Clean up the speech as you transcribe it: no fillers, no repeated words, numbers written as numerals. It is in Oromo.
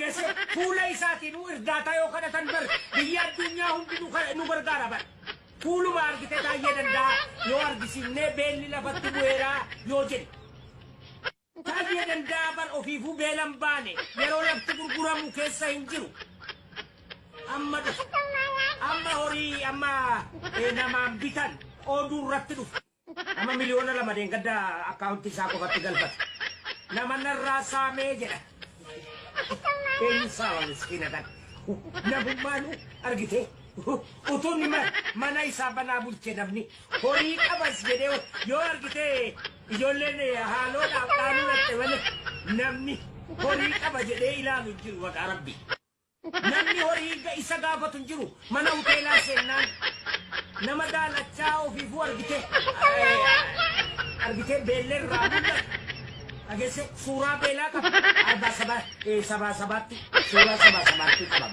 Dhageesse, fuula isaatiin irdaataa yoo kadhatan bar biyya addunyaa hundi nu gargaara bar. Fuuluma argite Taayyee Danda'a yoo argisiifnee beelli lafatti bu'eeraa yoo jedhe. Taayyee Danda'a bar ofiifuu beelan baane, yeroo lafti gurguramu keessa hin jiru. Amma dhufe. Amma horii amma namaan bitan qooduu irratti dhufe. Nama 2 miliyoona deengadda akkaawuntii isaa qofatti galfate. Nama narraa saamee jedha. Eenyu saama miskiina kana? Namummaanu argite utuu inni mana isaa banaa bulche, namni horii qabas jedhee yoo argite ijoolleen haaloodhaaf dhaanuu dhatte malee namni horii qaba jedhee ilaalu hin jiru, maqaa Rabbi. Namni horii isa gaafatu hin jiru. Mana hoteelaa seennaan nama daalachaa ofiifuu argite beelleerraa mul'atu. Dhageesse, suuraa beelaa qaba. Arbaa sabaa sabaa sabaatti suuraa sabaa sabaatti qaba.